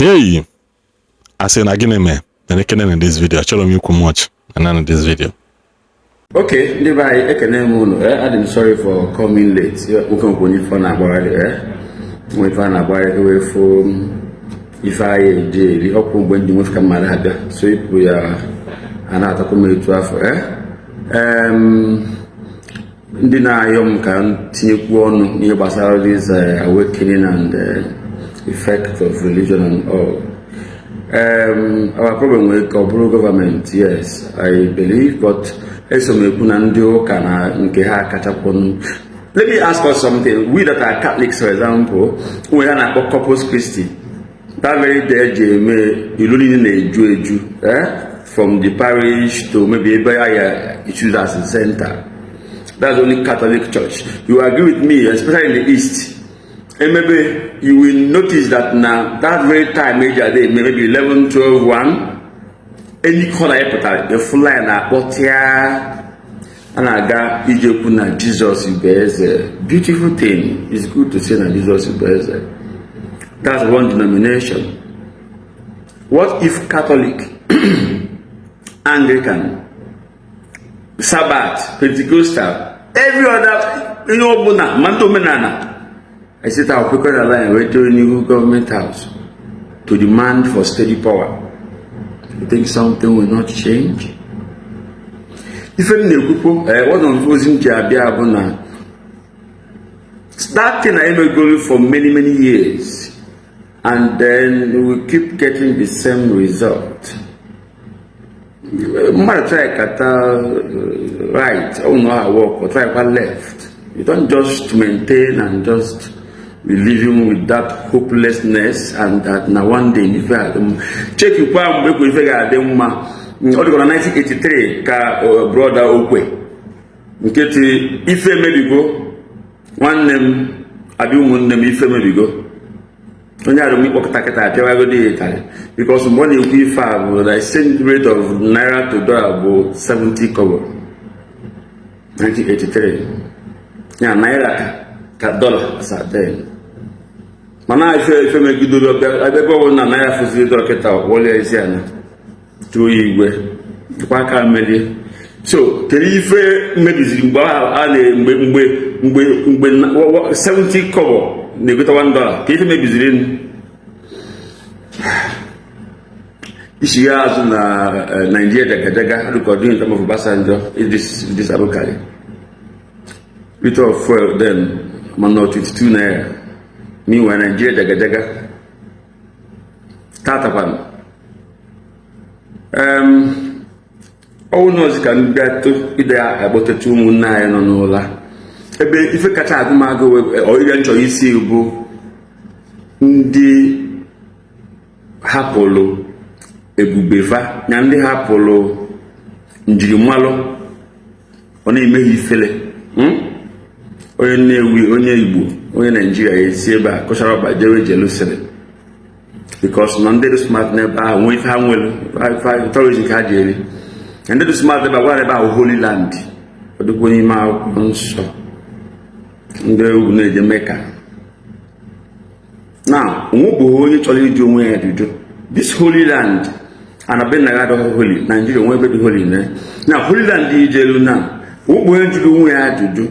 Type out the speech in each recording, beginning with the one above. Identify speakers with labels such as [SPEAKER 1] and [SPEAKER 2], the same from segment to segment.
[SPEAKER 1] Hey, asị na gịnị mee na ekene na this video? Achọrọ m ikwu much na this video.
[SPEAKER 2] Okay, ndị be anyị, ekene m unu. Adị m sorry for coming late. Nwoke nkwe onye ife ọ na-agbagharị, nwe ife a na-agbagharị wee fụ ife anyị eji eri ọkwụ mgbe ndị nwefe ka mmadụ abịa so ịpụ ya a na-atakwa m etu afọ. Ndị na-ayọ m ka m tinyekwu ọnụ n'ihe gbasara this awakening and effect of religion and all. Our problem nwere ka ọ bụrụ gọọmenti, yes, I believe, but eso m ekwu na ndị ụka na nke ha kachakwunu. Let me ask us something. We that are Catholics, for example, nwere ha na-akpọ Corpus Christi. That very day eji eme ilu niile na-eju eju, eh? From the parish to maybe ebe aya choose as the center. That's only Catholic Church. You agree with me, especially in the East, and maybe you will notice that now that very time eji ade eme, maybe 11, 12, 1, any corner ya pụtara, the full line na-akpọtịa a na-aga ijekwu na Jizọs bụ eze. Beautiful thing. It's good to say na Jizọs bụ eze. That's one denomination. What if Catholic, Anglican, Sabbath, Pentecostal, every other ihe ọbụla ma ndị omenala esita akwụkwọ na line wee jee n'ihu government house to demand for steady power? You think something will not change? Ife m na-ekwukwo, one of ozi m ji abịa bụ na that thing I emegolu for many, many years, and then we keep getting the same result. Mmadụ try kata right, ọ na work, or try kwa left. You don't just maintain and just be living with that hopelessness and that na one day ife adị mma. Chekikwa mgbe ekwe ife ga-adị mma. Ọ dịkwa na 1983 ka brother Okwe nke ti ife mebigo, nwanne m abịa, ụmụnne m, ife mebigo. Onye arụm ịkpọkọta kịta apịawagodi ya ịtarị, because mgbe ọ na-ekwu ife a bụ the exchange rate of naira to dollar bụ 70 kobo, 1983 ya, naira ka dollar as at then. Mana ife megidoro ebe ọ bụla na naira fụziri dollar kịta, wọlie isi ana tụọ ya igwe kwa aka merie. So kedu ife mebiziri mgbe a na mgbe 70 kobo na-egota $1? Ka ife mebiziri nụ ichigha azụ na Nigeria jagajaga dịka during time of Obasanjo, Idris Abubakar, liter of fuel then mana 22 naira. Meanwhile, Nigeria jagajaga tatakwanụ. Ọnwụ nọọsụ ka m bịa to ide akpọtacha ụmụnne anyị nọ n'ụla ebe ife kacha agụmagụ ọrịrịa nchọrọ isi bụ ndị hapụrụ ebube fa na ndị hapụrụ njirimmalụ ọ na-eme ha ifele. Onye Nnewi, onye Igbo, onye Naijiria esi ebe a kụchara ọkpa jewe Jerusalem, because na ndị dị smart n'ebe ahụ nwee ife ha nwere tourism ka ha ji eri. Na ndị dị smart ebe a gwara ebe ahụ Holy Land, ọ dịkwa n'ime akwụkwọ nsọ. Ndị ugwu na-eje Mecca na onwebụghị onye chọrọ ịjụ onwe ya ajụjụ, this Holy Land ana be nna ya adọghị holy? Naijiria onwe ebe dị holy na na Holy Land ijelu na onwebụghị onye jụrụ onwe ya ajụjụ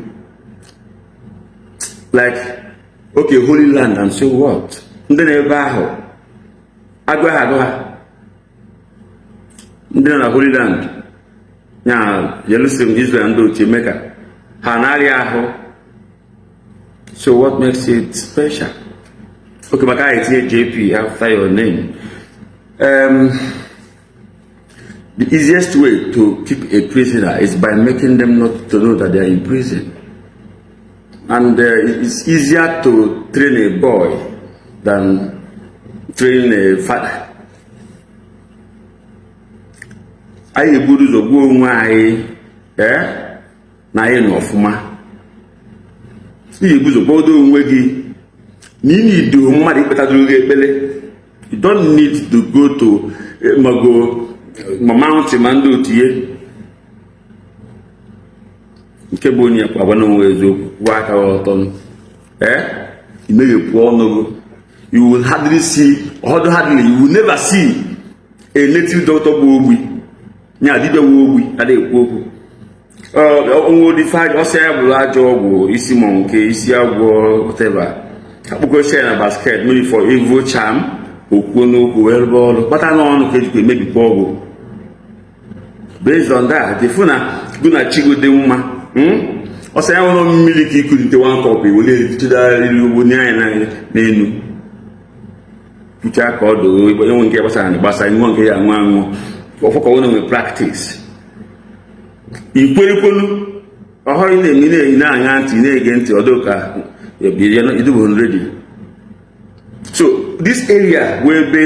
[SPEAKER 2] like, okay, Holy Land and so what? Ndị na-ebe ahụ agụ ha agụ ha, ndị nọ na Holy Land ya, Jerusalem, Israel, ndị otu Mecca, ha na-arịa ahụ. So what makes it special? Okay, maka anyị etinye JP after your name. The easiest way to keep a prisoner is by making them not to know that they are in prison. And it's easier to train a boy than train a father. Anyị eburu ụzọ gbuo onwe anyị na anyị nọ ọfụma. Ị ga-ebu ụzọ gbodo onwe gị na ị na-ido mmadụ ikpetadoro gị ekpere. You don't need to go to mago ma mountain ma ndị otu ihe nke bụ onye agwa na onwe eziokwu kwụọ aka gị ọtọ, imeghepụ ọnụ gị. You will hardly see, or hardly, you will never see a native doctor bụ ogbi, nya dibịa bụ ogbi adịghị ekwu okwu. Onwe ife ọsọ ya bụrụ ajọ ọgwụ isi ma nke isi agwọ, whatever, akpụkọcha ya na basket, maybe for evil charm, okwuo n'okwu wee rụba ọrụ kpata n'ọnụ ka ejikwa emebikwa ọgwụ. Based on that, ịfụ na gụ na chigo dị mma. Ọsọ ya nwere mmiri ka ikulite one cup, were chidagharịrị ugbo nye anya n'elu, kwuchaa ka ọ doo enwe nke gbasara na gbasa nwa nke ya aṅụ aṅụ ọfọ ka ọ na-enwe practice ikwerekwenu ọhụrụ na-eme, na-eyi na-aṅa ntị, na-ege ntị ọdụ ka idubu ready. So this area wee ebe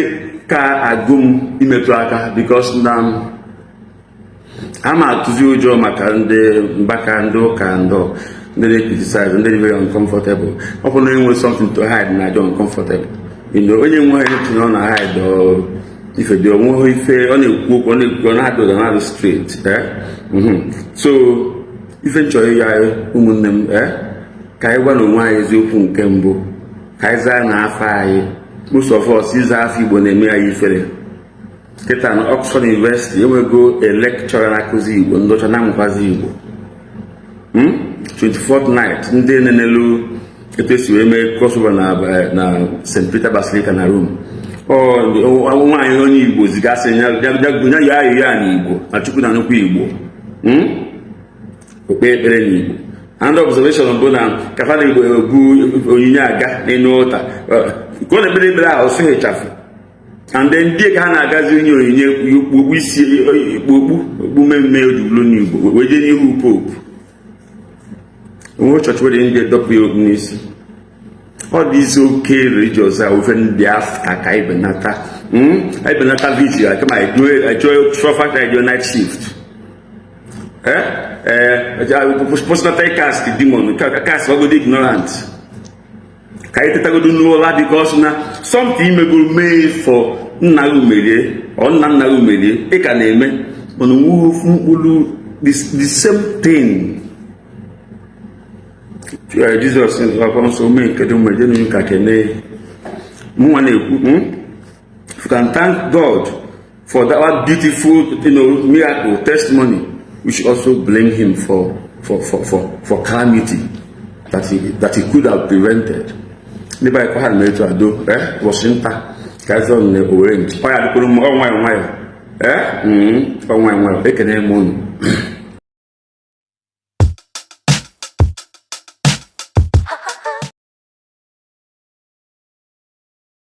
[SPEAKER 2] ka agụ m imetụ aka, because na a ma atụzi ụjọ maka ndị mbaka, ndị ụka, ndị na-criticize, ndị dị very uncomfortable. Ọ bụ na enwe something to hide na ajọ uncomfortable. Onye nwe anything ọ na hide or ife dị onweghị ife ọ na-ekwu okwu, ọ na-ekwu, ọ na-adụ ụda, na-adụ straight, eh? So ife nchọrọ ịyọ anyị, ụmụnne m, ka anyị gwa na onwe anyị eziokwu. Nke mbụ, ka anyị zaa na afọ anyị. Most of us, ịza afọ Igbo na-eme anyị ifere. Kịta na Oxford University enwego a lecturer na-akụzi Igbo, ndị ọcha na-amụkwazi Igbo. 24th night, ndị nenelu etu esi wee mee crossover na St. Peter Basilica na Rome, ọ nwaanyị onye Igbo zigasị ya ya ayịyọ ya n'Igbo na Chukwu na nnukwu Igbo okpe ekpere n'Igbo. And observation bụ na ka fada Igbo ebu onyinye aga n'elu ụta ka ọ na-ekpere ekpere ahụ, ọsụ ịchafụ, and then ndị ka ha na-agazi onye onyinye okpu isi okpu okpu mmemme ojubulu n'Igbo wee jee n'ihu Pope onwe chọọchị were ndị dọpụ ya okpu n'isi. Ọ dị isi oke religious a ofe ndị afta ka anyị benata, anyị benata vigil kama ejo trọfa, ejo night shift, postnatal cast demon, cast wagodo ignorant, ka anyị tetagodo n'ụla, because na something imegoro mee for nna gị merie ọ nna nna gị merie, ị ka na-eme, mana onweghị ofu mkpụrụ the same thing. Jizọs akwụkwọ nsọ mee nke dị mma jenu ka kene mụnwa na-ekwu. If you can thank God for that beautiful miracle testimony, we should also blame him for calamity that he could have prevented. Ndị be anyị kwa ha na-etu ado ụbọchị nta ka azọ na Owere nchi ọ ya dịkwuru m ọ nwayọ nwayọ, ọ nwayọ nwayọ. Ekene m unu.